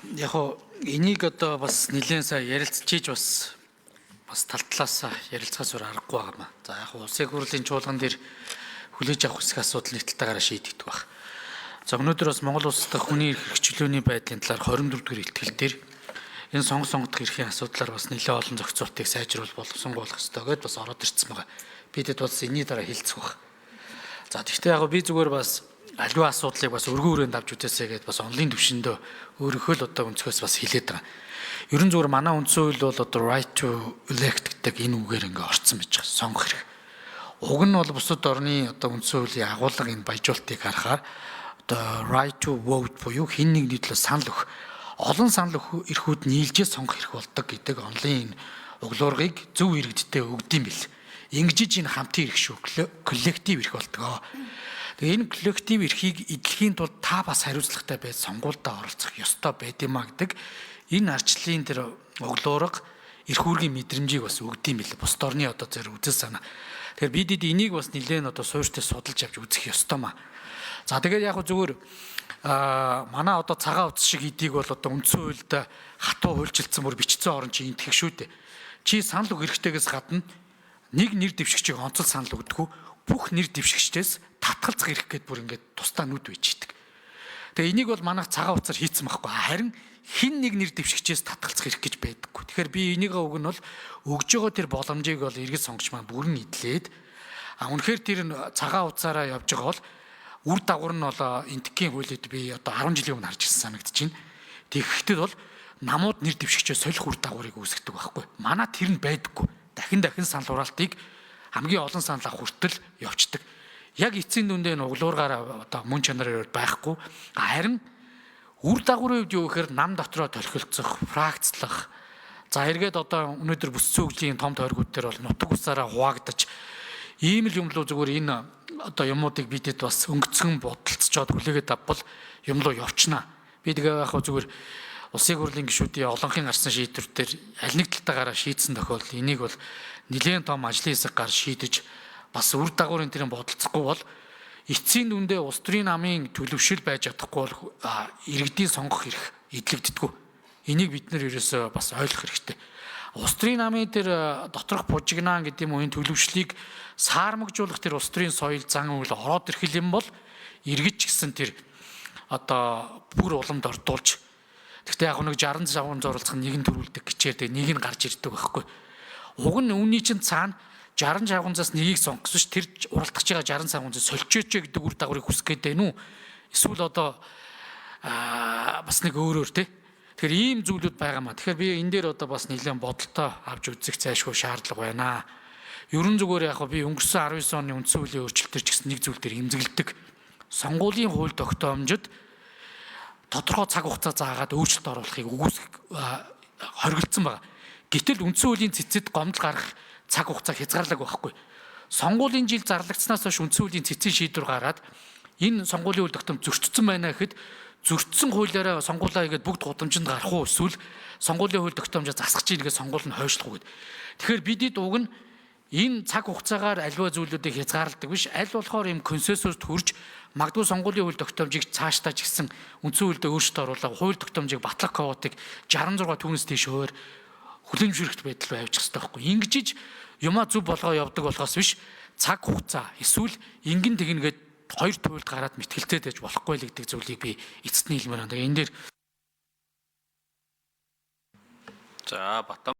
Яг хоо энийг одоо бас нэлээд сайн ярилцчихийж бас тал талаас ярилцахаас өөр аргагүй байгаа юм. За, яг хоо улсын хурлын чуулган дээр хүлээж авах хэсэг асуудал нэг талтайгаараа шийдэгдэх байх. За, өнөөдөр бас Монгол улс дахь хүний эрх хэрэгчлөөний байдлын талаар 24 дугаар илтгэл дээр энэ сонгодох эрхийн асуудлаар бас нэлээд олон зохицуултыг сайжруулах, боловсронгуйлах ёстой гэдээ бас ороод ирсэн байгаа. Бидэд бас энэний дараа хэлцэх байх. За, тэгвэл яг би зүгээр бас аливаа асуудлыг бас өргөн хүрээнд авч үзээсэй гэдээ бас онлын төвшөндөө өөрийнхөө л одоо өнцгөөс бас хэлээд байгаа. Ерөн зүгээр манай үндсэн хууль бол одоо right to elect гэдэг энэ үгээр ингээ орцсон байж байгаа. Сонгох эрх. Уг нь бол бусад орны одоо үндсэн хуулийн агуулга, энэ баяжуултыг харахаар одоо right to vote буюу хэн нэгний төлөө санал өгөх, олон санал өгөх эрхүүд нийлжээ сонгох эрх болдог гэдэг онлын энэ углуургыг зөв иргэдтэй өгдөм бил. Ингэжиж энэ хамтын эрх шүү, коллектив эрх болдог. Тэгээ энэ коллектив эрхийг эдлэхийн тулд та бас хариуцлагатай байж сонгуульдаа оролцох ёстой байд юм а гэдэг энэ ардчлалын тэр углуурга, эрх үүргийн мэдрэмжийг бас өгдөм бил. Бусд орны одоо зэрэг үзэл санаа. Тэгэхээр бидэд энийг бас нэлээд одоо суурьтай судалж авч үзэх ёстой маа. За, тэгээд яг зүгээр манай одоо цагаан утас шиг эдийг бол одоо үндсэн хуульд хатуу хуульчилсан, бүр бичсэн орон чи энтгэх шүү дээ. Чи санал өгөх эрхтэйгээс гадна нэг нэр дэвшигчийг онцол санал өгдөггүй, бүх нэр дэвшигчдээс татгалзах эрх гээд бүр ингээд тусдаа нүд байж идэг. Тэгээ энийг бол манайх цагаан утсаар хийцэн байхгүй. Харин хэн нэг нэр дэвшигчээс татгалзах эрх гэж байдаггүй. Тэгэхээр би энийгээ уг нь бол өгж байгаа тэр боломжийг бол иргэд сонгогч маань бүрэн эдлээд, а үнэхээр тэр цагаан утсаараа явж байгаа бол үр дагавар нь бол энтхийн хуулиуд би одоо 10 жилийн өмнө харж ирсэн санагдаж байна. Тэгэхдээ бол намууд нэр дэвшигчээ солих үр дагаврыг үүсгэдэг байхгүй. Манай тэр нь байдаггүй. Дахин дахин санал хураалтыг хамгийн олон санал авах хүртэл явцдаг. Яг эцсийн дүндээ нь углуургаараа одоо мөн чанарын хувьд байхгүй. Харин үр дагаврын хувьд юу гэхээр нам дотроо толхилцох, фракцлах. За, эргээд одоо өнөөдөр бүсцэн хөгжлийн том тойргууд дээр бол нутаг усаараа хуваагдаж, ийм л юм луу. Зүгээр энэ одоо юмнуудыг бидэд бас өнгөцгөн бодолцоод хүлээгээд авбал юм луу явчнаа. Би тэгээ яг зүгээр улсын хурлын гишүүдийн олонхын гарсан шийдвэр дээр аль нэг талтайгаараа шийдсэн тохиолдолд энийг бол нэлээд том ажлын хэсэг гар шийдэж, бас үр дагаврын тэрэн бодолцохгүй бол эцсийн дүндээ улс төрийн намын төлөвшил байж чадахгүй бол иргэдийн сонгох эрх эдлэгддэггүй. Энийг бид нар ерөөсөө бас ойлгох хэрэгтэй. Улс төрийн намын тэр доторх бужигнаан гэдэг юм уу, энэ төлөвшлийг саармагжуулах тэр улс төрийн соёл, зан үйл ороод ирэх юм бол иргэд ч гэсэн тэр одоо бүр уламд ордуулж. Гэхдээ яг нэг 60 60 зуралцах нэг нь төрүүлдэг гिचээр тэг нэг нь гарч ирдэг байхгүй. Уг нь үүний чинь цаана 60 60-аас нэгийг сонгосон ш, тэр уралдах байгаа 60 60-аас сольчооч гэдэг үр дагаврыг хүсэх гээд байна уу? Эсвэл одоо бас нэг өөрөөр те. Тэгэхээр ийм зүйлүүд байгаа маа. Тэгэхээр би энэ дээр одоо бас нэлээд бодолтой авч үзэх зайшгүй шаардлага байна. Ерөн зүгээр яг би өнгөрсөн 19 оны үндсэн хуулийн өөрчлөлтөөр ч гэсэн нэг зүйл дээр эмзэгэлдэг. Сонгуулийн хууль тогтоомжид тодорхой цаг хугацаа заагаад өөрчлөлт оруулахыг үгүйсгэх хоригдсон байгаа. Гэтэл үндсэн хуулийн цэцэд гомдол гаргах цаг хугацаа хязгаарлаг байхгүй. Сонгуулийн жил зарлагдсанаас хойш үндсэн хуулийн цэцэн шийдвэр гараад энэ сонгуулийн хууль тогтоомж зөрчсөн байна гэхэд зөрчсөн хуулиараа сонгуулаа хийгээд бүгд гудамжинд гарах уу, эсвэл сонгуулийн хууль тогтоомжоо засах чинь ингээд сонгуул нь хойшлох уу гэд. Тэгэхээр бидний уг нь энэ цаг хугацаагаар аливаа зүйлүүдийг хязгаарладаг биш, аль болохоор ийм консенсуст хүрж, магадгүй сонгуулийн хууль тогтоомжийг цаашдаа ч гэсэн үндсэн хуульд өөрчлөлт оруулаад, хууль тогтоомжийг батлах квотыг 66 түүнээс тийш хувиар хүлэмжшүүрэгт байдал руу авчих хэрэгтэй байхгүй. Ингэжиж юмаа зөв болгоо явдаг болохоос биш, цаг хугацаа эсвэл ингэн тэгнгээд хоёр туйлд гараад мэтгэлцээд байж болохгүй л гэдэг зүйлийг би эцэст нь хэлмээр байна. Тэгээ энэ дээр За, Батан.